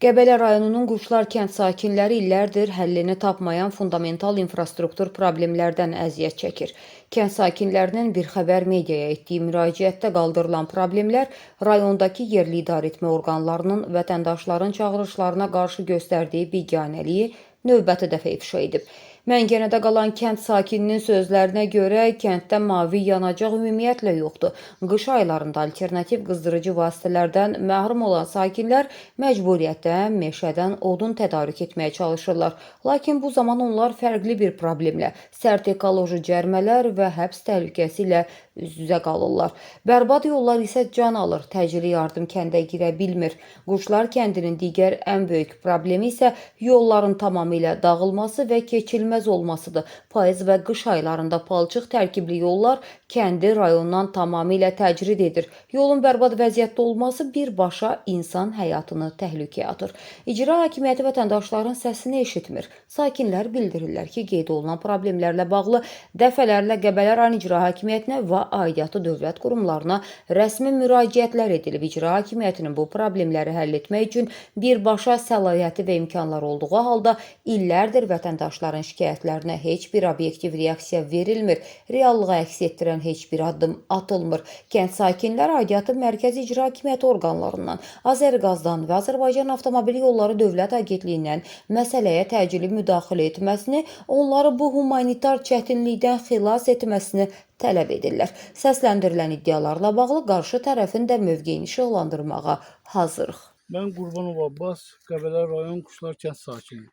Qəbələ rayonunun Quşlar kənd sakinləri illərdir həllini tapmayan fundamental infrastruktur problemlərdən əziyyət çəkir. Kənd sakinlərinin bir xəbər mediaya etdiyi müraciətdə qaldırılan problemlər rayondakı yerli idarəetmə orqanlarının vətəndaşların çağırışlarına qarşı göstərdiyi biganəliyi növbəti dəfə ifşa edib. Məngənədə qalan kənd sakininin sözlərinə görə kənddə mavi yanacaq ümumiyyətlə yoxdur. Qış aylarında alternativ qızdırıcı vasitələrdən məhrum olan sakinlər məcburiyyətdən meşədən odun tədarük etməyə çalışırlar. Lakin bu zaman onlar fərqli bir problemlə, sərt ekoloji cərimələr və həbs təhlükəsi ilə üz-üzə qalırlar. Bərbad yollar isə can alır, təcili yardım kəndə girə bilmir. Quşlar kəndinin digər ən böyük problemi isə yolların tamamilə dağılması və keçilməz olmasıdır. Payız və qış aylarında palçıq tərkibli yollar kəndi rayondan tamamilə təcrid edir. Yolun bərbad vəziyyətdə olması birbaşa insan həyatını təhlükəyə atır. İcra hakimiyyəti vətəndaşların səsini eşitmir. Sakinlər bildirirlər ki, qeyd olunan problemlərlə bağlı dəfələrlə Qəbələ rayon İcra Hakimiyyətinə və aidiyyatı dövlət qurumlarına rəsmi müraciətlər edilib. İcra hakimiyyətinin bu problemləri həll etmək üçün birbaşa səlahiyyəti və imkanları olduğu halda illərdir vətəndaşların şikayətlərinə heç bir obyektiv reaksiya verilmir, reallığa əks etdirən heç bir addım atılmır. Kənd sakinləri aidiyyatı Mərkəzi İcra Hakimiyyəti orqanlarından, Azərqazdan və Azərbaycan Avtomobil Yolları Dövlət Agentliyindən məsələyə təcili müdaxilə etməsini, onları bu humanitar çətinlikdən xilas etməsini tələb edirlər. Səsləndirilən iddialarla bağlı qarşı tərəfin də mövqeyini işıqlandırmağa hazırıq. Mən Qurbanov Abbas, Qəbələ rayon Quşlar kənd sakini.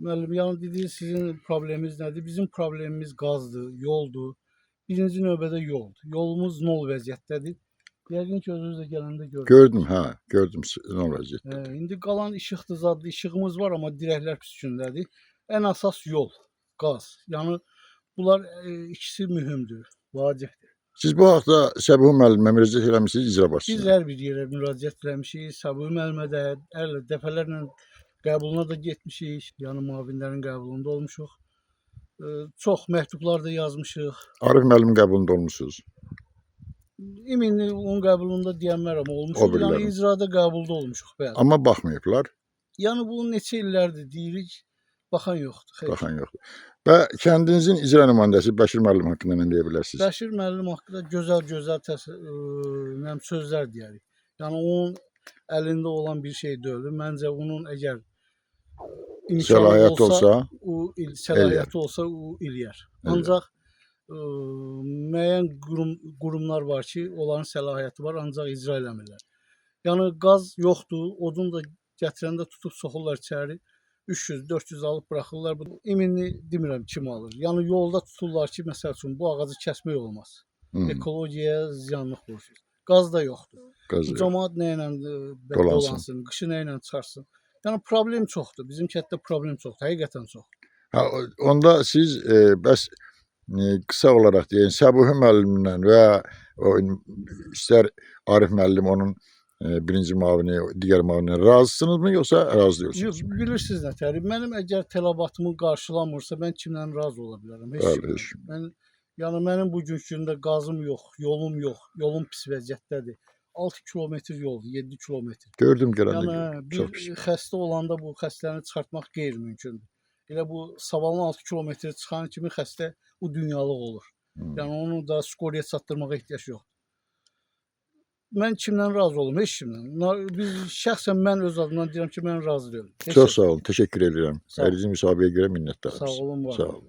Müəllim, yəni dediniz sizin probleminiz nədir? Bizim problemimiz qazdır, yoldur. Birinci növbədə yoldur. Yolumuz nol vəziyyətdədir. Yəqin ki, özünüz də gələndə gördünüz. Gördüm hə, gördüm nə vəziyyətdə. İndi qalan işıqdır, zaddır. İşığımız var, amma dirəklər pis gündədir. Ən əsas yol, qaz. Yəni bunlar ikisi mühümdür, vacibdir. Siz bu haqda Səbuhi müəllimə müraciət eləmisiniz icra Biz başçısına. hər bir yerə müraciət eləmişik. Səbuhi müəllimə də hər dəfələrlə qəbuluna da getmişik. Yəni müavinlərin qəbulunda olmuşuq. Çox məktublar da yazmışıq. Arif müəllimin qəbulunda olmusunuz. İminli onun qəbulunda deyənmərəm O olmuşuq. Yəni biriləri. icrada qəbulda olmuşuq, bəli. Amma baxmayıblar, Yəni bu neçə illərdir deyirik, baxan yoxdur. Xeyr. baxan yoxdur. Və kəndinizin icra nümayəndəsi Bəşir müəllim haqqında nə deyə bilərsiniz? Bəşir müəllim haqqında gözəl-gözəl nəm sözlər deyərik. Yəni onun əlində olan bir şey deyil. Məncə onun əgər imkanı Səlahiyyəti olsa, o il, səlahiyyəti olsa o eləyər. Eləyər. Ancaq müəyyən qurumlar var ki, onların səlahiyyəti var, ancaq icra eləmirlər. Yəni qaz yoxdur, odun da gətirəndə tutub soxurlar içəri. 300-400 alıb buraxırlar. Bu iminli demirəm kim alır. Yəni yolda tuturlar ki, məsəl üçün bu ağacı kəsmək olmaz. Ekologiyaya ziyanlıq vurur. Qaz da yoxdur. Qaz Bu yox. camaat nə ilə Dolansın. dolansın, qışı nə ilə çıxarsın. Yəni problem çoxdur. Bizim kənddə problem çoxdur, həqiqətən çoxdur. Ha, onda siz bəs qısa olaraq deyin, Səbuhi müəllimlə və o istər Arif müəllim onun birinci müavini, digər müavini razısınızmı yoxsa razı Yox, deyilsiniz? bilirsiniz nətər? Mənim əgər tələbatımı qarşılamırsa, mən kimlə razı ola bilərəm? Heç Bəli, kimlə. heç kim. Mən yəni mənim bugünkü gündə qazım yox, yolum yox, yolum pis vəziyyətdədir. 6 kilometr yoldur, 7 kilometr. Gördüm gələndə Yəni gördüm. bir Çox pis. xəstə olanda bu xəstəni çıxartmaq qeyri-mümkündür. Elə bu Savalın 6 kilometr çıxan kimi xəstə o dünyalıq olur. Yəni onu da skoriyə çatdırmağa ehtiyac yoxdur. Mən kimdən razı olum? Heç kimdən. Biz şəxsən mən öz adımdan deyirəm ki, mən razı deyiləm. Heç Çox sağ olun, təşəkkür edirəm. Sağ olun. Verdiğiniz müsahibəyə görə minnətdarım. Sağ olun, var Sağ olun. olun.